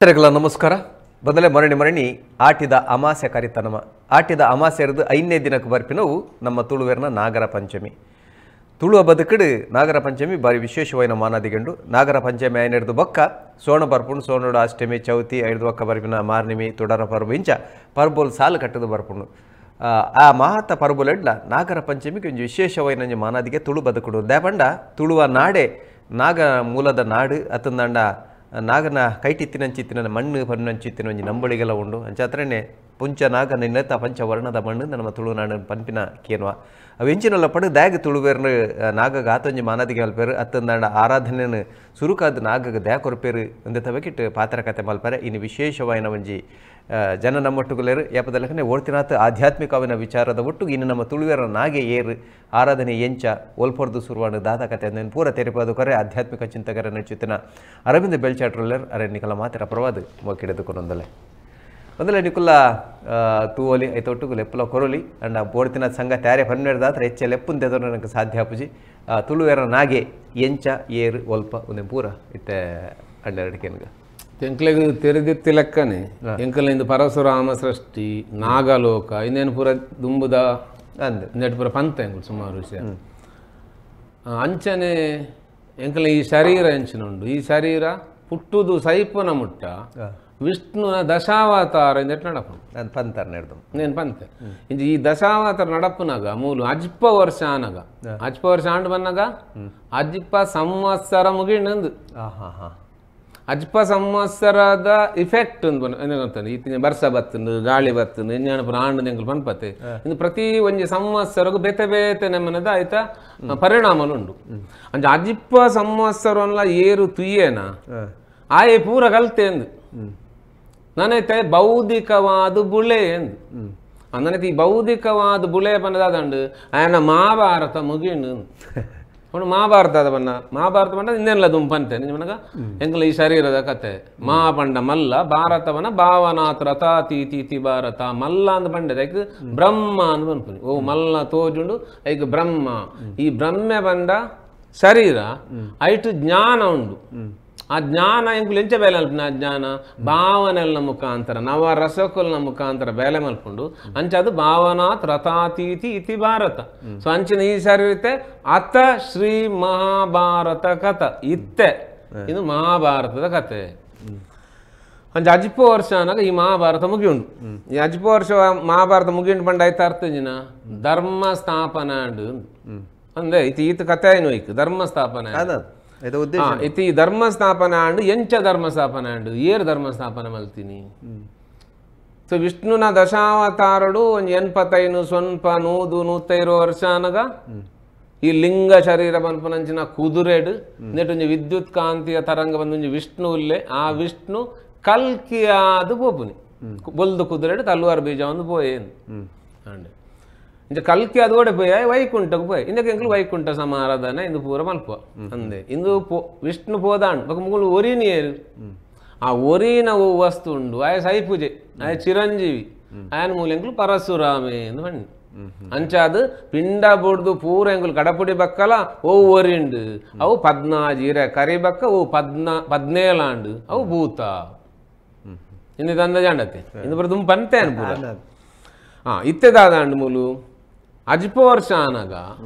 ನಮಸ್ಕಾರ. ಬದಲೆ ಮರಣಿ ಮರಣಿ ಆಟಿದ ಅಮಾಸೆ ಕರಿತನಮ. ಆಟಿದ ಅಮಾಸೆರದು 5ನೇ ದಿನಕ್ಕೆ ಬರ್ಪಿನವು ನಮ್ಮ ತುಳುವೆರ್ನ ನಾಗರ ಪಂಚಮಿ. ತುಳುವ ಬದುಕಡು ನಾಗರ ಪಂಚಮಿ ಬಾರಿ ವಿಶೇಷವಾದ ಮಾನಾದಿಗಂಡು. ನಾಗರ ಪಂಚಮಿ ಐನೆರ್ದು ಬೊಕ್ಕ ಸೋಣ ಬರ್ಪುಂಡು, ಸೋಣಡು ಅಷ್ಟಮಿ ಚೌತಿ ಐದು ಬೊಕ್ಕ ಬರ್ಪಿನ ಮಾರ್ನಿಮಿ ತುಡರ ಪರ್ಬು ಇಂಚ ಪರ್ಬೋಲ್ ಸಾಲು ಕಟ್ಟದು ಬರ್ಪುಂಡು. ಆ ಮಹತ್ತ ಪರ್ಬುಲೆಡ್ಲ ನಾಗರ ಪಂಚಮಿಗೆ ಒಂಜಿ ವಿಶೇಷವಾದ ಮಾನಾದಿಗೆ ತುಳು ಬದುಕುಡು. ದಾಪಂಡ ತುಳುವ ನಾಡೆ ನಾಗ ಮೂಲದ ನಾಡು ಅತಂದಂಡ ನಾಗನ ಕೈಟಿತ್ತಿನಂಚಿತ್ತಿನ ಮಣ್ಣು ಪನ್ನಂಚಿತ್ತಿನ ಒಂಜಿ ನಂಬಳಿಗೆಲ್ಲ ಉಂಡು. ಅಂಚಾತ್ರನೆ ಪುಂಚ ನಾಗ ನಿನ್ನತ ಪಂಚವರ್ಣದ ಮಣ್ಣು ನಮ್ಮ ತುಳುನಾಡು ಪನ್ಪಿನ ಕೇನ್ವ ಅವು ಎಂಚಿನಲ್ಲ ಪಡು ದ್ಯಾಗ ತುಳುವೇರ್ನ ನಾಗಗ ಆತೊಂಜಿ ಮಾನಾದಿಗೆ ಮಲ್ಪೇರು ಅತ್ತಂದಾಂಡ ಆರಾಧನೆಯನ್ನು ಸುರುಕಾದ ನಾಗಗ ದ್ಯಾ ಕೊರ್ಪೇರು ಅಂದ ತವಕಿಟ್ಟು ಪಾತ್ರ ಕತೆ ಮಲ್ಪಾರೆ. ಇನ್ನು ವಿಶೇಷವಾಯಿನ ಒಂಜಿ ಜನ ನಮ್ಮೊಟ್ಟುಗುಲೇರು ಯಾಪದಲ್ಲಕನೆ ಓಡ್ತಿನಾಥ ಆಧ್ಯಾತ್ಮಿಕವಿನ ವಿಚಾರದ ಒಟ್ಟು ಇನ್ನು ನಮ್ಮ ತುಳುವೇರ ನಾಗೆ ಏರು ಆರಾಧನೆ ಎಂಚ ಒಲ್ಪೊರ್ದು ಸುರುವಾಣ ದಾದ ಕತೆ ಅಂದೇನು ಪೂರ ತೆರಿಪಾದು ಕರೆ ಆಧ್ಯಾತ್ಮಿಕ ಚಿಂತಕರ ನಡಿಚುತ್ತಿನ ಅರವಿಂದ ಬೆಳ್ಚಾಟ್ರುಲ್ಲೇರ್ ಅರೆ ನಿಕಲ ಮಾತಿರ ಪ್ರವಾದ ಮೊಕ್ಕಿಡೆದುಕೊಂಡೊಂದಲೆ ಒಂದಲೆ ನಿಕುಲ್ಲ ತೂವಲಿ ಐತೊಟ್ಟುಗು ಲೆಪ್ಪುಲ ಕೊರೊಲಿ ಅಂಡ ಬೋಡ್ತಿನ ಸಂಘ ತ್ಯಾರೆ ಪನ್ನೆಡ್ದಾತ್ರ ಹೆಚ್ಚ ಲೆಪ್ಪುನ್ ತೆದೊನ ನನಗೆ ಸಾಧ್ಯ ಆಪುಜಿ. ತುಳುವೇರ ನಾಗೆ ಎಂಚ ಏರು ಒಲ್ಪ ಒಂದೇ ಪೂರ ಇತ್ತೆ ಅಡ್ಡೆರಡಿಕೆನ್ಗ ಎಂಕ್ಲೆಗ್ ತೆರೆದಿತ್ತಿ ಲೆಕ್ಕನೆ ಎಂಕಲಿಂದ ಪರಶುರಾಮ ಸೃಷ್ಟಿ ನಾಗಲೋಕ ಇನ್ನೇನು ಪೂರ ದುಂಬುದ ಅಂದ್ ನೆಟ್ ಪೂರ ಪಂತ ಎಂಕುಲು ಸುಮಾರು ವಿಷಯ ಅಂಚನೆ ಎಂಕಲ ಈ ಶರೀರ ಎಂಚಿನುಂಡು. ಈ ಶರೀರ ಪುಟ್ಟುದು ಸೈಪುನ ಮುಟ್ಟ ವಿಷ್ಣುನ ದಶಾವತಾರ ಇಂದೆಟ್ ನಡಪು ಪಂತಾರ ನೆಡ್ದು ನೇನು ಪಂತೆ ಇಂಚ ಈ ದಶಾವತಾರ ನಡಪುನಾಗ ಮೂಲು ಅಜ್ಪ ವರ್ಷ ಆನಗ ಅಜ್ಪ ವರ್ಷ ಆಂಡು ಬನ್ನಾಗ ಅಜ್ಪ ಸಂವತ್ಸರ ಮುಗಿಂಡು. ಅಜ್ಪ ಸಂವತ್ಸರದ ಇಫೆಕ್ಟ್ ಅಂದ್ ಇತ್ತಿನ ಬರ್ಸ ಬತ್ತುಂಡು ಗಾಳಿ ಬತ್ತುಂಡು ಇಂಜಾಣ ಆಂಡು ಎಂಕುಲು ಪನ್ಪತೆ. ಇಂದು ಪ್ರತಿ ಒಂಜಿ ಸಂವತ್ಸರಗು ಬೇತೆ ಬೇತೆ ನಮ್ಮನದ ಆಯ್ತಾ ಪರಿಣಾಮಲು ಉಂಡು. ಅಂಚ ಅಜಿಪ್ಪ ಸಂವತ್ಸರವನ್ಲ ಏರು ತುಯ್ಯೇನ ಆಯೆ ಪೂರ ಕಲ್ತೆ ಅಂದು ನನೈತೆ ಬೌದ್ಧಿಕವಾದ ಬುಳೆ ಎಂದು ನನೈತೆ ಈ ಬೌದ್ಧಿಕವಾದ ಬುಳೆ ಬನ್ನದಾದಂಡು ಆಯನ ಮಹಾಭಾರತ ಮುಗಿಂಡು. ಅವನು ಮಹಾಭಾರತದ ಬಣ್ಣ ಮಹಾಭಾರತ ಬಣ್ಣ ಇನ್ನೆಲ್ಲ ದುಂಪಂತೆ ನಿಜ ಎಂಕಲ ಈ ಶರೀರದ ಕತೆ ಮಹಾಪಂಡ ಮಲ್ಲ ಭಾರತವನ ಭಾವನಾಥ ರಥಾತೀತಿ ಭಾರತ ಮಲ್ಲ ಅಂದ್ ಬಂಡೆ ಐಕ್ ಬ್ರಹ್ಮ ಅಂದ್ ಬನ್ಪುನಿ. ಓ ಮಲ್ಲ ತೋಜುಂಡು ಐಕ್ ಬ್ರಹ್ಮ. ಈ ಬ್ರಹ್ಮೆ ಬಂಡ ಶರೀರ ಐಟು ಜ್ಞಾನ ಉಂಡು. ಆ ಜ್ಞಾನ ಎಂಕುಲು ಎಂಚ ಬೇಲೆ ಮಲ್ಪುನ ಆ ಜ್ಞಾನ ಭಾವನೆಲ್ಲ ಮುಖಾಂತರ ನವರಸಕುಲ್ನ ಮುಖಾಂತರ ಬೇಲೆ ಮಲ್ಪುಂಡು. ಅಂಚ ಅದು ಭಾವನಾತ್ ರಥಾತೀತಿ ಇತಿ ಭಾರತ. ಸೊ ಅಂಚಿನ ಈ ಶರೀರತೆ ಅತ ಶ್ರೀ ಮಹಾಭಾರತ ಕಥ ಇತ್ತೆ ಇದು ಮಹಾಭಾರತದ ಕತೆ. ಅಂಚ ಅಜಿಪ ವರ್ಷ ಅನ್ನಾಗ ಈ ಮಹಾಭಾರತ ಮುಗಿಯುಂಡು. ಈ ಅಜಿಪ ವರ್ಷ ಮಹಾಭಾರತ ಮುಗಿಯುಂಡು ಪಂಡ ಆಯ್ತು ಅರ್ಥ ಜಿನ ಧರ್ಮ ಸ್ಥಾಪನಾ ಅಂದೆ ಇತಿ ಈತ ಕಥೆ ಏನು ಐಕ್ ಧರ್ಮ ಸ್ಥಾಪನೆ ಇತಿ ಧರ್ಮ ಸ್ಥಾಪನೆ ಆಂಡು ಎಂಚ ಧರ್ಮ ಸ್ಥಾಪನೆ ಆಂಡು ಏರ್ ಧರ್ಮ ಸ್ಥಾಪನೆ ಮಲ್ತೀನಿ. ಸೊ ವಿಷ್ಣುನ ದಶಾವತಾರಡು ಒಂಜಿ 85 ಸ್ವಲ್ಪ 100 150 ವರ್ಷ ಅನಗ ಈ ಲಿಂಗ ಶರೀರ ಪನ್ಪುನಂಚಿನ ಕುದುರೆಡು ನೆಟೊಂಜಿ ವಿದ್ಯುತ್ ಕಾಂತಿಯ ತರಂಗ ಬಂದೊಂಜಿ ವಿಷ್ಣು ಉಲ್ಲೆ ಆ ವಿಷ್ಣು ಕಲ್ಕಿಯಾದು ಪೋಪುನಿ ಬೊಲ್ದು ಕುದುರೆಡು ತಲ್ವಾರ್ ಬೀಜ ಒಂದು ಪೋಯೇನು ಅಂಡ್ ಇಂಚ ಕಲ್ಕಿ ಅದು ಓಡೆ ಪೋಯ ವೈಕುಂಠಕ್ಕೆ ಪೋಯ್ ಇಂದಕ್ಕೆ ಎಂಕುಲು ವೈಕುಂಠ ಸಮಾರಾಧನೆ ಇಂದು ಪೂರ ಮಲ್ಪ ಅಂದೆ ಇಂದು ಪೋ ವಿಷ್ಣು ಪೋದಾಂಡ್ ಬೊಕ ಮುಗುಲು ಒರಿನಿಯರು ಆ ಒರಿನ ಓ ವಸ್ತು ಉಂಡು ಆಯ ಸೈಪೂಜೆ ಆಯ ಚಿರಂಜೀವಿ ಆಯನ ಮೂಲ ಎಂಕುಲು ಪರಶುರಾಮೆ ಎಂದು ಬಣ್ಣಿ. ಅಂಚಾದು ಪಿಂಡ ಬುಡ್ದು ಪೂರ ಎಂಕುಲು ಕಡಪುಡಿ ಬಕ್ಕಲ ಓ ಒರಿಂಡು ಅವು 14 ಕರಿ ಬಕ್ಕ ಓ 17 ಅವು ಭೂತ ಇಂದು ತಂದ ಜಾಂಡತೆ ಇಂದು ಪೂರ ತುಂಬ ಪಂತೆ ಪೂರ ಇತ್ತೆದಾದಾಂಡು ಮೂಲು ಅಜ್ಪ ವರ್ಷ ಆನಗ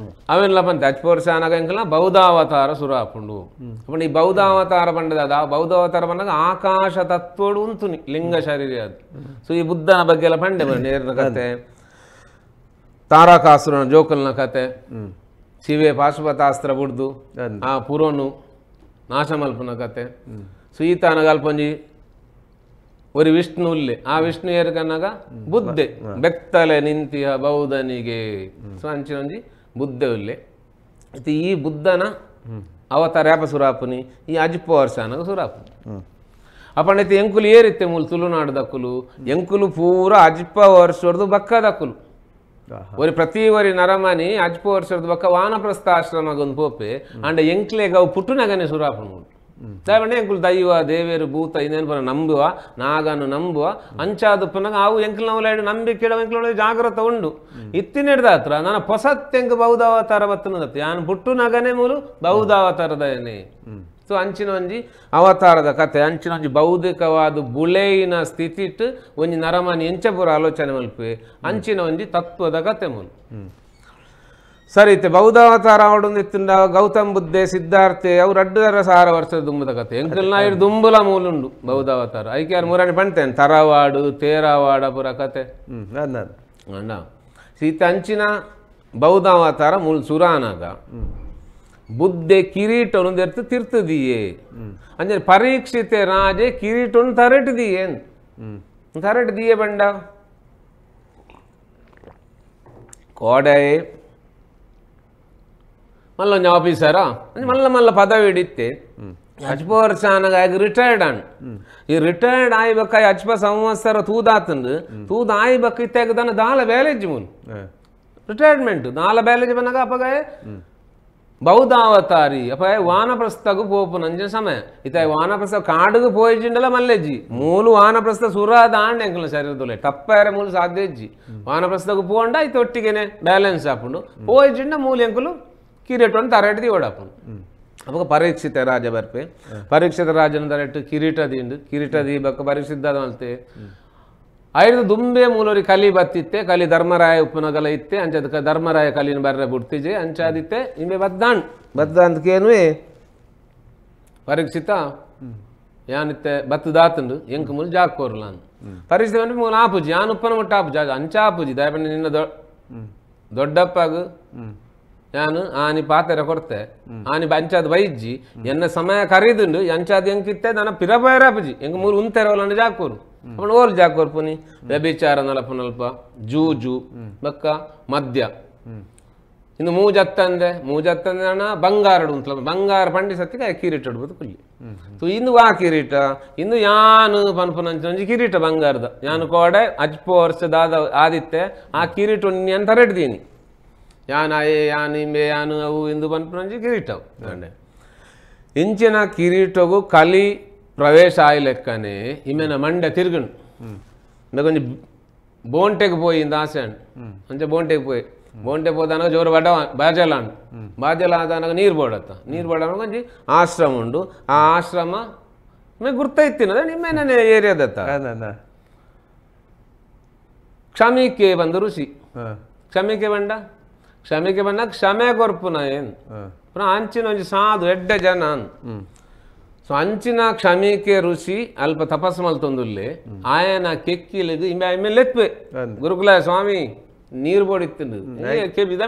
ಅವೆಲ್ಲ ಪಂತೆ ಅಜ್ಪ ವರ್ಷ ಆನಗ ಎಂಕಲ ಬೌದ್ಧಾವತಾರ ಸುರಾಪುಂಡು. ಅಪ್ಪಂಡ ಈ ಬೌದ್ಧಾವತಾರ ಪಂಡದಾದ ಬೌದ್ಧಾವತಾರ ಬಂದಾಗ ಆಕಾಶ ತತ್ವಡು ಉಂತುನಿ ಲಿಂಗ ಶರೀರ ಅದು. ಸೊ ಈ ಬುದ್ಧನ ಬಗ್ಗೆ ಎಲ್ಲ ಪಂಡೆ ನೇರಿನ ಕತೆ ತಾರಕಾಸುರನ ಜೋಕಲ್ನ ಕತೆ ಶಿವೆ ಪಾಶುಪತಾಸ್ತ್ರ ಬುಡ್ದು ಆ ಪುರೋನು ನಾಶ ಮಲ್ಪುನ ಕತೆ. ಸೊ ಈತನಗ ಅಲ್ಪೊಂಜಿ ಒರಿ ವಿಷ್ಣು ಉಲ್ಲೆ ಆ ವಿಷ್ಣು ಏರ್ಕನ್ನಾಗ ಬುದ್ಧೆ ಬೆತ್ತಲೆ ನಿಂತಿಯ ಬೌದ್ಧನಿಗೆ. ಸೊ ಅಂಚಿನೊಂಜಿ ಬುದ್ಧೆ ಉಲ್ಲೆ ಇತ್ತೆ ಈ ಬುದ್ಧನ ಅವತಾರ ಯಾಪ ಸುರಾಪುನಿ ಈ ಅಜ್ಪ ವರ್ಷ ಅನ್ನಾಗ ಸುರಾಪುನಿ. ಅಪ್ಪಂಡೈತೆ ಎಂಕುಲು ಏರಿತ್ತೆ ಮೂಲು ತುಳುನಾಡು ದಕ್ಕುಲು ಎಂಕುಲು ಪೂರ ಅಜ್ಪ ವರ್ಷರ್ದು ಬಕ್ಕ ದಕ್ಕುಲು ಒರಿ ಪ್ರತಿ ಒರಿ ನರಮನಿ ಅಜ್ಪ ವರ್ಷರ್ದು ಬಕ್ಕ ವಾನಪ್ರಸ್ಥಾಶ್ರಮಗೊಂದು ಪೋಪೆ ಅಂಡ ಎಂಕ್ಲೆಗ್ ಅವು ಪುಟ್ಟುನಗನೆ ಸುರಾಪುನು ಮೂಲು. ದಾಯಪಂಡ ಎಂಕುಲು ದೈವ ದೇವೇರು ಭೂತ ಇನ್ನೇನು ಪರ ನಂಬುವ ನಾಗನು ನಂಬುವ ಅಂಚಾದ ಪುನಗ ಅವು ಎಂಕುಲು ನಂಬಿಕೆ ಎಂಕುಲು ಜಾಗ್ರತ ಉಂಡು ಇತ್ತಿನೆಡ್ದಾತ್ರ ನನ್ನ ಪೊಸತ್ತೆಂಕು ಬೌದ್ಧಾವತಾರ ಬತ್ತನದತ್ತು ಯಾನು ಪುಟ್ಟು ನಗನೆ ಮೂಲು ಬೌದ್ಧಾವತಾರದನೆ. So ಅಂಚಿನ ಒಂಜಿ ಅವತಾರದ ಕತೆ ಅಂಚಿನ ಒಂಜಿ ಬೌದ್ಧಿಕವಾದ ಬುಳೆಯಿನ ಸ್ಥಿತಿಟ್ ಒಂಜಿ ನರಮಾನಿ ಎಂಚ ಪೂರ ಆಲೋಚನೆ ಮಲ್ಪೆ ಅಂಚಿನ ಒಂಜಿ ತತ್ವದ ಕತೆ ಮೂಲು. ಸರಿ ಇತ್ತೆ ಬೌದ್ಧಾವತಾರ ಅವಡೊಂದು ಗೌತಮ್ ಬುದ್ಧೆ ಸಿದ್ಧಾರ್ಥೆ ಅವ್ರು ಅಡ್ಡರ ಸಾರ ವರ್ಷದ ದುಂಬುದ ಕತೆ ಎಂಕಲ್ ನಾಯಿರು ದುಂಬುಲ ಮೂಲುಂಡು ಬೌದ್ಧಾವತಾರ ಐಕೆ ಮುರಾಣಿ ಪಂತೇನೆ ತರವಾಡು ತೇರವಾಡ ಪುರ ಕತೆ ಅಣ್ಣ ಸೀತೆ ಅಂಚಿನ ಬೌದ್ಧಾವತಾರ ಮೂಲ ಸುರಾನಾಗ ಬುದ್ಧೆ ಕಿರೀಟನು ದೆರ್ತು ತಿರ್ತದಿಯೇ ಅಂಜನೆ ಪರೀಕ್ಷಿತೆ ರಾಜೆ ಕಿರೀಟನು ತರಟಿದಿಯೇ ತರಟಿದಿಯೇ ಬಂಡ ಕೋಡೆ ಮಲ್ಲ ಒಂಜಿ ಆಫೀಸರಾ ಮಲ್ಲ ಮಲ್ಲ ಪದವಿ ಹಿಡಿತ್ತೆ ಅಜ್ಪ ವರ್ಷ ಆನಗ ಆಗ ರಿಟೈರ್ಡ್ ಆನ್ ಈ ರಿಟೈರ್ಡ್ ಆಯ್ಬೇಕ ಅಜ್ಪ ಸಂವತ್ಸರ ತೂದಾತಂದು ತೂದ ಆಯ್ಬೇಕ ಇತ್ತಾಗ ತನ್ನ ದಾಲ ಬ್ಯಾಲೇಜ್ ಮುನ್ ರಿಟೈರ್ಮೆಂಟ್ ದಾಲ ಬ್ಯಾಲೇಜ್ ಬನ್ನಾಗ ಅಪ್ಪಗ ಬೌದ್ಧಾವತಾರಿ ಅಪ್ಪ ವಾನಪ್ರಸ್ಥಗೂ ಪೋಪುನಂಚಿನ ಸಮಯ ಇತ್ತ ವಾನಪ್ರಸ್ಥ ಕಾಡುಗು ಪೋಯಿಜಿಂಡಲ ಮಲ್ಲೆಜ್ಜಿ ಮೂಲು ವಾನಪ್ರಸ್ಥ ಸುರಾದ ಆಂಡ್ ಎಂಕಲ್ನ ಶರೀರದೊಲೆ ತಪ್ಪಾರೆ ಮೂಲು ಸಾಧ್ಯ ಇಜ್ಜಿ ವಾನಪ್ರಸ್ಥಗೂ ಪೋಂಡ ಇತ್ತ ಒಟ್ಟಿಗೆನೆ ಬ್ಯಾಲೆನ್ಸ್ ಆಪುಂಡು ಪೋಯಿಜಿಂಡ ಮೂಲು ಎಂಕುಲು ಕಿರೀಟವನ್ನು ತರಟಿ ಓಡಾಪುಂಡು. ಅವಾಗ ಪರೀಕ್ಷಿತ ರಾಜ ಬರ್ಪೆ ಪರೀಕ್ಷಿತ ರಾಜನ ತರಟ್ಟು ಕಿರೀಟ ದಿಂಡು ಕಿರೀಟ ದೀಬಕ್ಕ ಪರೀಕ್ಷಿತ ಮಲ್ತೆ ಐದು ದುಂಬೆ ಮೂಲರಿ ಕಲಿ ಬತ್ತಿತ್ತೆ ಕಲಿ ಧರ್ಮರಾಯ ಉಪ್ಪನಗಲ ಇತ್ತೆ ಅಂಚದಕ್ಕೆ ಧರ್ಮರಾಯ ಕಲಿನ ಬರ್ರೆ ಬುಡ್ತಿಜೆ ಅಂಚಾದಿತ್ತೆ ಇಂಬೆ ಬದ್ದಾಣ್ ಬದ್ದಾಂತಕೇನುವೆ ಪರೀಕ್ಷಿತ ಯಾನಿತ್ತೆ ಬತ್ತದಾತಂಡು ಎಂಕ್ ಮೂಲು ಜಾಕೋರ್ಲಾನ್ ಪರೀಕ್ಷಿತ ಬಂದು ಮೂಲ ಆಪುಜಿ ಯಾನ್ ಉಪ್ಪನ ಮುಟ್ಟ ಆಪುಜಿ ಅಂಚ ಆಪುಜಿ ದಯಪಂಡ ನಿನ್ನ ದೊಡ್ಡಪ್ಪಾಗ ನಾನು ಆನಿ ಪಾತೆರ ಕೊಡ್ತೆ ಆನಿ ಅಂಚಾದ ಬೈಜ್ಜಿ ಎನ್ನ ಸಮಯ ಕರೀದುಂಡು ಅಂಚಾದ ಎಂಕಿತ್ತೆ ನನ್ನ ಪಿರಪೈರಾಪುಜಿ ಎಂಕ್ ಮೂರು ಉಂತೆರವಲ್ಲ ಜಾಕೋರು ಅప్పుడు ಓಲ್ ಜಾಕೋರು ಪುನಿ ವ್ಯಭಿಚಾರ ನಲಪ ನಲ್ಪ ಜೂಜು ಬಕ್ಕ ಮದ್ಯ ಇನ್ನು ಮೂಜತ್ತಂದೆ ಮೂಜತ್ತಂದೆ ಅಣ್ಣ ಬಂಗಾರಡು ಉಂತಲ ಬಂಗಾರ ಪಂಡಿ ಸತ್ತಿಗೆ ಕಿರೀಟ ಇಡ್ಬೋದು ಕುಲ್ಲಿ. ಸೊ ಇಂದು ಆ ಕಿರೀಟ ಇಂದು ಯಾನು ಪನ್ಪುನಂಚಿ ಕಿರೀಟ ಬಂಗಾರದ ಯಾನು ಕೋಡೆ ಅಜ್ಪೋ ವರ್ಷದಾದ ಆದಿತ್ತೆ ಆ ಕಿರೀಟ ನಾನು ತರಡ್ದೀನಿ ಯಾನ್ ಆಯೆ ಯಾನ್ ಇಂಬೆ ಯಾನು ಅವು ಇಂದು ಪನ್ಪುನಂಚಿ ಕಿರೀಟವು ಇಂಚಿನ ಕಿರೀಟಗು ಕಲಿ ಪ್ರವೇಶ ಆಯಿ ಲೆಕ್ಕನೆ ಇಮೆನ ಮಂಡೆ ತಿರುಗಣು ಒಂಜಿ ಬೋಂಟೆಗೆ ಪೋಯಿ ಇಂದ ಆಸೆ ಅಂಚೆ ಬೋಂಟೆಗೆ ಪೋಯಿ ಬೋಂಟೆ ಪೋದಾನಗ ಜೋರು ಬಡ ಬಾಜಲಾಂಡು ಬಾಜಲ ಆದಾನಗ ನೀರು ಬೋಡತ್ತ ನೀರು ಬೋಡಾಗ ಒಂಜಿ ಆಶ್ರಮ ಉಂಡು ಆ ಆಶ್ರಮ ಗುರ್ತೈತಿನ ನಿಮ್ಮೇನೆ ಏರಿಯಾದತ್ತ ಕ್ಷಮಿಕೆ ಬಂದು ಋಷಿ ಕ್ಷಮಿಕೆ ಬಂಡ ಕ್ಷಮಿಕೆ ಬಂದ ಕ್ಷಮೆ ಕೊರ್ಪುನ ಏನು ಪುನಃ ಅಂಚಿನ ಒಂಜಿ ಸಾಧು ಎಡ್ಡೆ ಜನ ಸೊ ಅಂಚಿನ ಕ್ಷಮಿಕೆ ಋಷಿ ಅಲ್ಪ ತಪಸ್ಸು ಮಲ್ತೊಂದುಲ್ಲೆ ಆಯನ ಕೆಕ್ಕಿಲಿಗೆ ಇಂಬೆ ಆಮೇಲೆ ಎತ್ಪೆ ಗುರುಕುಲ ಸ್ವಾಮಿ ನೀರು ಬೋಡಿತ್ತು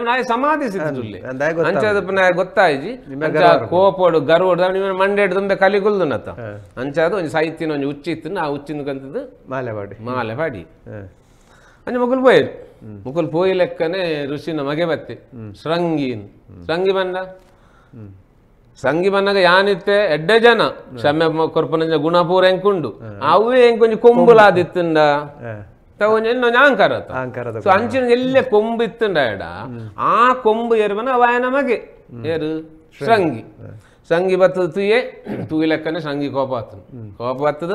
ನಾಯ ಸಮಾಧಿ ಸಿದ್ದುಲ್ಲೆ ಅಂಚಾದಪ್ಪ ನಾಯ ಗೊತ್ತಾಯ್ಜಿ ಕೋಪೋಡು ಗರ್ವೋಡು ನಿಮ್ಮ ಮಂಡೇಡು ತುಂಬೆ ಕಲಿಗುಲ್ದುನತ್ತ ಅಂಚಾದ ಒಂಜಿ ಸಾಹಿತ್ಯನ ಒಂಜಿ ಉಚ್ಚಿತ್ತು ಆ ಉಚ್ಚಿನ ಕಂತದ್ದು ಮಾಲೆ ಪಾಡಿ ಮಾಲೆ ಪಾಡಿ ಅಂಚೆ ಮುಕುಲ್ ಪೋಯರು ಮುಕುಲ್ ಪೋಯಿ ಲೆಕ್ಕನೆ ಋಷಿನ ಮಗೆ ಬತ್ತೆ ಶೃಂಗೀನ್ ಶೃಂಗಿ ಬಂದ ಸಂಗಿ ಬಂದಾಗ ಯಾನಿತ್ತೆ ಎಡ್ಡೆ ಜನ ಕ್ಷಮೆ ಕೊರ್ಪನ ಗುಣಪೂರ ಎಂಕುಂಡು ಅವೇ ಎಂಕೊಂಜಿ ಕೊಂಬುಲಾದಿತ್ತುಂಡ ಅಹಂಕಾರ. ಸೊ ಅಂಚಿನ ಎಲ್ಲೇ ಕೊಂಬು ಇತ್ತುಂಡ ಎಡ ಆ ಕೊಂಬು ಏರ್ಬನ ಅವಾಯನ ಮಗೆ ಏರು ಶೃಂಗಿ ಶೃಂಗಿ ಬತ್ತದ ತುಯೆ ತೂಯಿ ಲೆಕ್ಕನೆ ಶೃಂಗಿ ಕೋಪ ಆತನ ಕೋಪ ಬತ್ತದ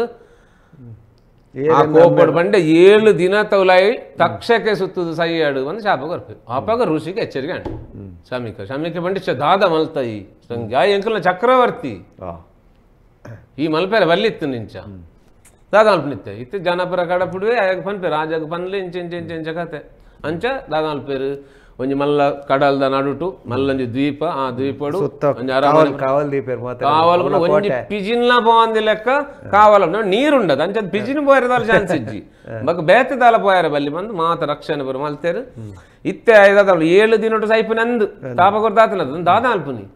ಆ ಕೋಪಡು ಬಂಡೆ 7 ದಿನ ತೌಲಾಯಿ ತಕ್ಷಕ್ಕೆ ಸುತ್ತದ ಸೈಯಾಡು ಒಂದು ಶಾಪ ಕೊರ್ಪೆ ಆಪಾಗ ಋಷಿಗೆ ಎಚ್ಚರಿಕೆ ಅಂಡು ಶಮಿಕ ಶಮಿಕೆ ಬಂಡೆ ದಾದ ಮಲ್ತಾಯಿ ಶೃಂಗಿ ಆ ಎಂಕಲ್ನ ಚಕ್ರವರ್ತಿ ಈ ಮಲ್ಪೆರೆ ಬಲ್ಲಿತ್ತು ನಿಂಚ ದಾದ ಮಲ್ಪನಿತ್ತೆ ಇತ್ತೆ ಜನಪರ ಕಡಪುಡುವೆ ಆಯಾಗ ಪನ್ಪೆ ರಾಜಾಗ ಪನ್ಲೆ ಇಂಚ ಇಂಚ ಇಂಚ ಇಂಚ ಕತೆ ಅಂಚ ದಾದ ಮಲ್ಪೇರು ಒಂಜಿ ಮಲ್ಲ ಕಡಲ್ದ ನಡುಟು ಮಲ್ಲೊಂಜಿ ದ್ವೀಪ ಆ ದ್ವೀಪಡು ಕಾವಲ್ ಒಂಜಿ ಪಿಜಿನ್ಲ ಪೋಂದಿ ಲೆಕ್ಕ ಕಾವಲ ನೀರುಂಡದ ಅಂಚ ಪಿಜಿನ್ ಪೋಯರದಾಲ ಚಾನ್ಸ್ ಇಜ್ಜಿ ಬೊಕ್ಕ ಬೇತೆದಾಲ ಪೋಯರ ಬಲ್ಲಿ ಬಂದು ಮಾತ ರಕ್ಷಣೆ ಬರು ಮಲ್ತೇರು ಇತ್ತೆ ಐದಾದ 7 ದಿನೊಟು ಸೈಪು ನಂದು ತಾಪ ಕೊರ್ತಾತನದು ದಾದ ಅಲ್ಪುನಿ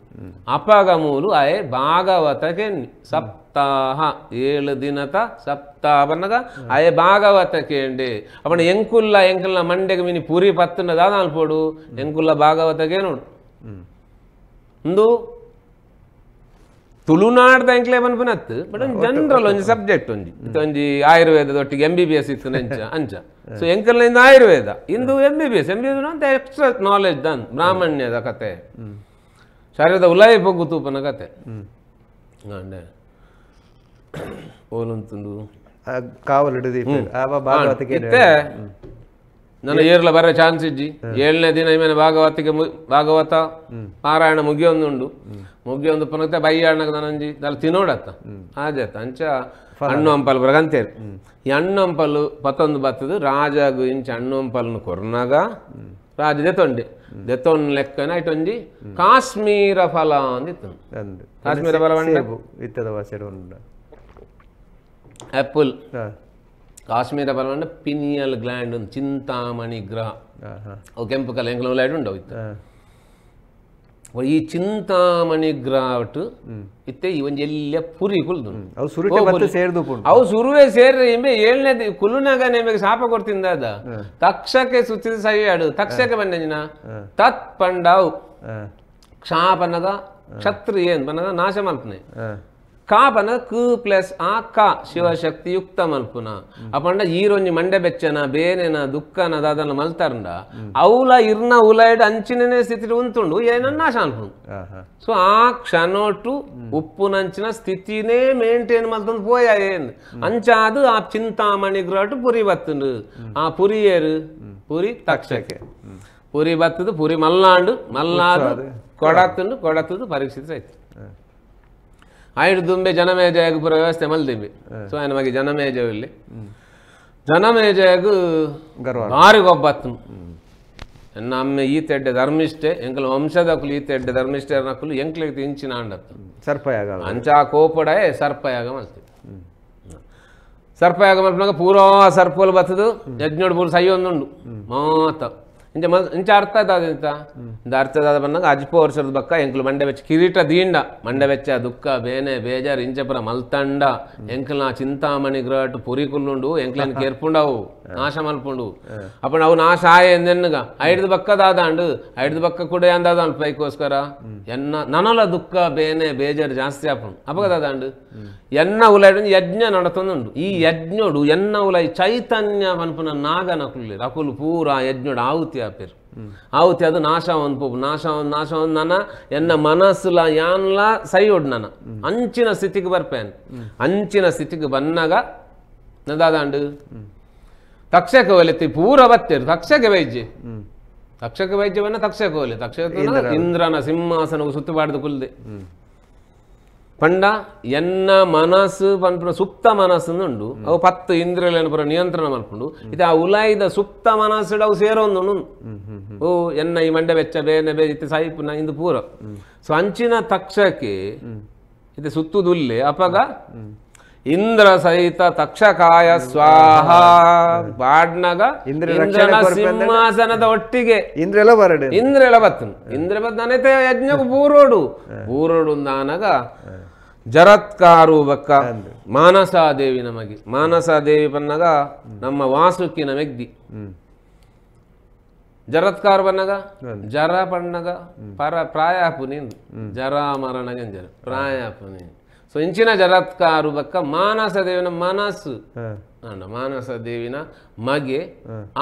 ಅಪಾಗ ಮೂಲು ಆಯೆ ಭಾಗವತಕ್ಕೆ ಸಪ್ತಾಹ 7 ದಿನತ ಸಪ್ತಾಹ ಬನ್ನಗ ಆಯೆ ಭಾಗವತ ಕೇಂಡೆ ಅಪ್ಪಣ ಎಂಕುಲ್ಲ ಎಂಕುಲ್ಲ ಮಂಡೆಗೆ ಮಿನಿ ಪುರಿ ಪತ್ತನ ದಾದ ಅಲ್ಪೋಡು ಎಂಕುಲ್ಲ ಭಾಗವತಕ್ಕೆ ನೋಡು ಒಂದು ತುಳುನಾಡ್ದ ಎಂಕ್ಲೆ ಪನ್ಪುನತ್ತು ಬಟ್ ಒಂಜಿ ಜನರಲ್ ಒಂಜಿ ಸಬ್ಜೆಕ್ಟ್ ಒಂಜಿ ಒಂಜಿ ಆಯುರ್ವೇದದೊಟ್ಟಿಗೆ M B B S ಇತ್ತು ಅಂಚ ಅಂಚ ಸೊ ಎಂಕಲ್ನಿಂದ ಆಯುರ್ವೇದ ಇಂದು M B B S M B S ಅಂತ ಎಕ್ಸ್ಟ್ರಾ ನಾಲೆಜ್ ದನ್ ಬ್ರಾಹ್ಮಣ್ಯದ ಕತೆ ಶರೀರದ ಉಲಾಯಿ ಪೊಗ್ಗು ತೂಪನ ಕತೆ ಅಂಡೆ ಓಲುಂತುಂಡು ಕಾವಲು ಇತ್ತೆ ನನ್ನ ಏರ್ಲ ಬರ ಚಾನ್ಸ್ ಇಜ್ಜಿ 7ನೇ ದಿನ ಇಮೇನೆ ಭಾಗವತಿಗೆ ಭಾಗವತ ಪಾರಾಯಣ ಮುಗಿಯೊಂದುಂಡು ಮುಗಿಯೊಂದು ಪನತ್ತೆ ಬೈಯಾಣಗ ನನಂಜಿ ದಾಲ ತಿನ್ನೋಡತ್ತ ಆಜತ್ತ ಅಂಚ ಹಣ್ಣು ಹಂಪಲು ಬರಗಂತೇರಿ ಈ ಹಣ್ಣು ಹಂಪಲು ಪತ್ತೊಂದು ಬತ್ತದು ರಾಜಾಗು ಇಂಚ ಹಣ್ಣು ಹಂಪಲ್ನು ಕೊರ್ನಾಗ ರಾಜ ದೆತ್ತೊಂಡೆ ದೆತ್ತೊಂದು ಲೆಕ್ಕನ ಇಟ್ಟೊಂಜಿ ಕಾಶ್ಮೀರ ಫಲ ಅಂದಿತ್ತು. ಕಾಶ್ಮೀರ ಫಲ ಆಪಲ್ ಕಾಶ್ಮೀರ ಫಲ ಅಂದ್ರೆ ಪಿನಿಯಲ್ ಗ್ಲ್ಯಾಂಡ್ ಚಿಂತಾಮಣಿ ಗ್ರಹ ಅವು ಕೆಂಪು ಕಲ ಎಂಗ್ಲ ಲೈಟ್ ಉಂಡವು ಇತ್ತು. ಈ ಚಿಂತಾಮಣಿ ಗ್ರಹ ಒಟ್ಟು ಇತ್ತೆ ಈ ಒಂಜಿ ಎಲ್ಲ ಪುರಿ ಕುಲ್ದು ಅವು ಸುರುವೆ ಸೇರ್ರೆ ಇಂಬೆ 7ನೇ ಕುಲುನಾಗ ನಿಮಗೆ ಶಾಪ ಕೊಡ್ತಿಂದ ಅದ ತಕ್ಷಕ್ಕೆ ಸುತ್ತಿದ ಸೈಯಾಡು ತಕ್ಷಕ್ಕೆ ಬಂದಿನ ತತ್ ಪಂಡಾವು ಕ್ಷಾಪನಗ ಕ್ಷತ್ರಿಯನ್ ಬನ್ನಗ ನಾಶ ಮಲ್ಪನೆ ಕಾ ಬನ್ನ ಕು ಪ್ಲಸ್ ಆ ಕ ಶಿವಶಕ್ತಿ ಯುಕ್ತ ಮಲ್ಪುನ ಅಪಂಡ ಈರೊಂಜಿ ಮಂಡೆ ಬೆಚ್ಚನ ಬೇನೆನ ದುಃಖನ ದಾದನ ಮಲ್ತಾರಂಡ ಅವಲ ಇರ್ನ ಉಲೈಡ್ ಅಂಚಿನೇ ಸ್ಥಿತಿ ಉಂಟುಂಡು ಏನನ್ನ ನಾಶ ಅನ್ಪುನು. ಸೊ ಆ ಕ್ಷಣೋಟು ಉಪ್ಪುನಂಚಿನ ಸ್ಥಿತಿನೇ ಮೇಂಟೈನ್ ಮಲ್ತಂದು ಪೋಯ ಏನ್ ಅಂಚಾದು ಆ ಚಿಂತಾಮಣಿ ಗ್ರಹಟು ಪುರಿ ಬತ್ತುಂಡು ಆ ಪುರಿಯೇರು ಪುರಿ ತಕ್ಷಕ್ಕೆ ಪುರಿ ಬತ್ತದು ಪುರಿ ಮಲ್ಲಾಂಡು ಮಲ್ಲಾದು ಕೊಡತ್ತುಂಡು ಕೊಡತ್ತದು ಪರೀಕ್ಷಿತ ಆಯ್ತು. ಆಯ್ತು ದುಂಬೆ ಜನಮೇಜಯಗು ಪೂರ ವ್ಯವಸ್ಥೆ ಮಲ್ದಿಂಬೆ. ಸೊ ఆయన ಮಗಿ ಜನಮೇಜಯ ಇಲ್ಲಿ ಜನಮೇಜಯಗು ಭಾರಿ ಗೊಬ್ಬತ್ತು ಎನ್ನ ಅಮ್ಮೆ ಈ ತೆಡ್ಡೆ ಧರ್ಮಿಷ್ಠೆ ಎಂಕಲ ವಂಶದಕುಲು ಈ ತೆಡ್ಡೆ ಧರ್ಮಿಷ್ಠೆ ನಕುಲು ಎಂಕ್ಲೆಗ್ ಇಂಚಿನ ಅಂಡತ್ತು ಸರ್ಪಯಾಗ ಅಂಚಾ ಕೋಪಡೇ ಸರ್ಪಯಾಗ ಮಲ್ತಿ ಸರ್ಪಯಾಗ ಮಲ್ಪನಾಗ ಪೂರಾ ಸರ್ಪೋಲು ಬತ್ತದು ಯಜ್ಞೋಡು ಪೂರ ಸೈಯೊಂದುಂಡು ಮಾತ ಇಂಚ ಇಂಚ ಅರ್ಥ ಆಯ್ತದ ಇಂತ ಇಂದ ಅರ್ಥ ಆದ ಬಂದಾಗ ಅಜ್ಪೋ ವರ್ಷದ ಬಕ್ಕ ಎಂಕಲು ಮಂಡೆ ಬೆಚ್ಚ ಕಿರೀಟ ದೀಂಡ ಮಂಡೆ ಬೆಚ್ಚ ದುಃಖ ಬೇನೆ ಬೇಜಾರು ಇಂಚಪುರ ಮಲ್ತಂಡ ಎಂಕಲ್ನ ಚಿಂತಾಮಣಿ ಗ್ರಹಟು ಪುರಿ ಕುಲ್ಲುಂಡು ಎಂಕ್ಲನ್ ಕೇರ್ಪುಂಡವು ನಾಶ ಮಲ್ಪುಂಡು ಅప్పుడు ಅವು ನಾಶ ಆಯ ಎಂದೆನ್ನುಗ ಐಡ್ದು ಬಕ್ಕ ದಾದಾಂಡು ಐಡ್ದು ಬಕ್ಕ ಕೂಡ ಅಂದಾದ ಪೈಕೋಸ್ಕರ ಎನ್ನ ನನಲ ದುಃಖ ಬೇನೆ ಬೇಜಾರು ಜಾಸ್ತಿ ಆಪುಂಡು ಅಪಗ ದಾದಾಂಡು ಎನ್ನ ಉಲೈಡು ಯಜ್ಞ ನಡತೊಂದುಂಡು ಈ ಯಜ್ಞೋಡು ಎನ್ನ ಉಲೈ ಚೈತನ್ಯ ಪನ್ಪುನ ನಾಗನ ಕುಲ್ಲಿ ಅಕುಲು ಪೂರಾ ಯಜ್ಞೋಡು ಆಹುತಿ ಆಪೇರು ಆಹುತಿ ಅದು ನಾಶ ಒಂದು ಪೋಪು ನಾಶ ಒಂದು ನಾಶ ಒಂದು ನನ ಎನ್ನ ಮನಸ್ಸುಲ ಯಾನ್ಲ ಸೈಯೋಡು ನನ ಅಂಚಿನ ಸ್ಥಿತಿಗೆ ಬರ್ಪೇನ್ ಅಂಚಿನ ಸ್ಥಿತಿಗೆ ಬನ್ನಾಗ ನದಾದಾಂಡು ತಕ್ಷಕ ಒಲೆತ್ತಿ ಪೂರ ಬತ್ತೇರು ತಕ್ಷಕ ವೈದ್ಯ ತಕ್ಷಕ ವೈದ್ಯವನ್ನ ತಕ್ಷಕ ಒಲೆ ತಕ್ಷಕ ಇಂದ್ರನ ಸಿಂಹಾಸನವು ಸುತ್ತುಬಾರ್ದು ಕುಲ್ದೆ ಪಂಡ ಎನ್ನ ಮನಸ್ಸು ಪನ್ಪುನ ಸುಪ್ತ ಮನಸ್ಸು ಅವು 10 ಇಂದ್ರಿಯಗಳನ್ನು ಪೂರ ನಿಯಂತ್ರಣ ಮಲ್ಪುಂಡು ಇದು ಆ ಉಲಾಯಿದ ಸುಪ್ತ ಮನಸ್ಸು ಅವು ಸೇರೋಂದು ಓ ಎನ್ನ ಈ ಮಂಡೆ ಬೆಚ್ಚ ಬೇನೆ ಬೇ ಇತ್ತೆ ಸಾಯಿಪುನ ಇಂದು ಪೂರ. ಸೊ ಅಂಚಿನ ತಕ್ಷಕ್ಕೆ ಇದು ಸುತ್ತುದುಲ್ಲೆ ಅಪಗ ಇಂದ್ರ ಸಹಿತ ತಕ್ಷಕಾಯ ಸ್ವಾಹ ಬಾಡ್ನಾಗ ಇಂದ್ರನ ಸಿಂಹಾಸನದ ಒಟ್ಟಿಗೆ ಇಂದ್ರೆಲ್ಲ ಬರಡೆ ಇಂದ್ರೆಲ್ಲ ಬತ್ತನು ಇಂದ್ರ ಬತ್ತ ಯಜ್ಞకు ಪೂರೋಡು ಪೂರೋಡು ನಾನಗ ಜರತ್ಕಾರು ಬಕ್ಕ ಮಾನಸಾದೇವಿ ನಮಗೆ ಮಾನಸಾದೇವಿ ಬನ್ನಾಗ ನಮ್ಮ ವಾಸುಕಿನ ಮೆಗ್ದಿ ಜರತ್ಕಾರು ಬನ್ನಾಗ ಜರ ಪಣ್ಣಗ ಪರ ಪ್ರಾಯಾಪುನಿಂದು ಜರ ಮರಣಗಂಜರ ಪ್ರಾಯಾಪುನಿ. ಸೊ ಇಂಚಿನ ಜರತ್ಕಾರು ಬಕ್ಕ ಮಾನಸದೇವಿನ ಮನಸ್ಸು ಮಾನಸದೇವಿನ ಮಗೆ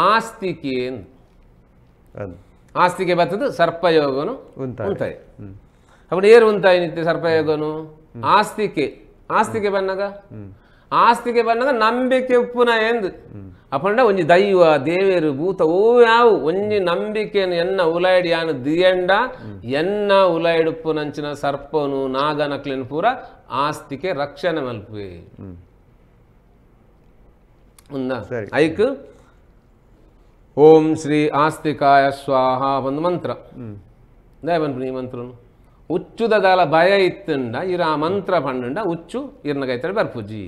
ಆಸ್ತಿಕೆ ಆಸ್ತಿಕೆ ಬತ್ತದು ಸರ್ಪಯೋಗನು ಉಂತಾಯಿ. ಅప్పుడు ಏರು ಉಂತಾಯಿ ನಿತ್ಯ ಸರ್ಪಯೋಗನು ಆಸ್ತಿಕೆ ಆಸ್ತಿಕೆ ಬನ್ನಾಗ ಆಸ್ತಿಕೆ ಬನ್ನಾಗ ನಂಬಿಕೆ ಉಪ್ಪುನ ಎಂದು ಅಪ್ಪಂಡ ಒಂಜಿ ದೈವ ದೇವೇರು ಭೂತ ಓ ಯಾವು ಒಂಜಿ ನಂಬಿಕೆಯನ್ನು ಎನ್ನ ಉಲಾಯ್ಡು ಯಾನು ದಿಯಂಡ ಎನ್ನ ಉಲಾಯ್ಡುಪ್ಪುನಂಚಿನ ಸರ್ಪನು ನಾಗನಕ್ಲಿನ ಪೂರ ಆಸ್ತಿಕೆ ರಕ್ಷಣೆ ಮಲ್ಪುವೆ ఉందా ಐಕ್ ಓಂ ಶ್ರೀ ಆಸ್ತಿಕಾಯ ಸ್ವಾಹ ಒಂದು ಮಂತ್ರ ದಯಬನ್ಪು ಈ ಮಂತ್ರನು ಉಚ್ಚುದ ದಾಲ ಭಯ ಇತ್ತುಂಡ ಇರ ಆ ಮಂತ್ರ ಪಂಡುಂಡ ಉಚ್ಚು ಇರ್ನಗೈತಡೆ ಬರ್ಪುಜಿ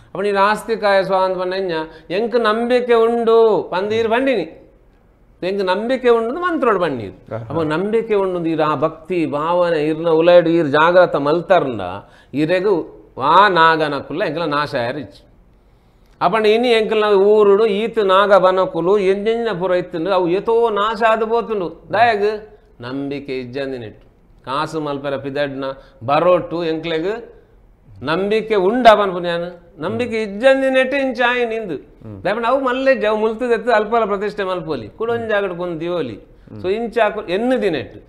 ಅప్పుడు ನೀನು ಆಸ್ತಿಕಾಯ ಸ್ವಾಹ ಅಂತ ಪಂಡ ಎಂಕ್ ನಂಬಿಕೆ ಉಂಡು ಪಂದೀರು ಬಂಡಿನಿ ಎಂಕ್ ನಂಬಿಕೆ ಉಂಡು ಮಂತ್ರೋಡು ಬಣ್ಣೀರು ಅಪ್ಪ ನಂಬಿಕೆ ಉಂಡು ಇರ ಆ ಭಕ್ತಿ ಭಾವನೆ ಇರ್ನ ಉಲೈಡು ಇರ್ ಜಾಗ್ರತ ಮಲ್ತರ್ಂಡ ಇರೆಗು ವಾ ನಾಗನಕುಲ್ಲ ಎಂಕಲ ನಾಶ ರಿಚ್ ಅಪ್ಪಂಡ ಇನಿ ಎಂಕಲ್ನ ಊರುಡು ಈತ ನಾಗ ಬನಕುಲು ಎಂಜೆಂಜಿನ ಪುರ ಇತ್ತುಂಡು ಅವು ಏತೋ ನಾಶ ಆದ ಪೋತುಂಡು ದಯಗ್ ನಂಬಿಕೆ ಇಜ್ಜಂದಿನಿಟ್ಟು ಕಾಸು ಮಲ್ಪೆರ ಪಿದಡ್ನ ಬರೋಟು ಎಂಕ್ಲೆಗ್ ನಂಬಿಕೆ ಉಂಡ ಪನ್ಪುನ್ಯಾನು ನಂಬಿಕೆ ಇಜ್ಜಂದಿನೆಟ್ಟು ಇಂಚಾಯಿ ನಿಂದು ದಯಪಂಡ ಅವು ಮಲ್ಲೆ ಜವು ಮುಲ್ತದೆತ್ತು ಅಲ್ಪಲ ಪ್ರತಿಷ್ಠೆ ಮಲ್ಪೋಲಿ ಕುಡೊಂಜಾಗಡು ಕೊಂದು ದಿವೋಲಿ ಸೊ ಇಂಚಾಕು ಎನ್ನು ದಿನೆಟ್ಟು.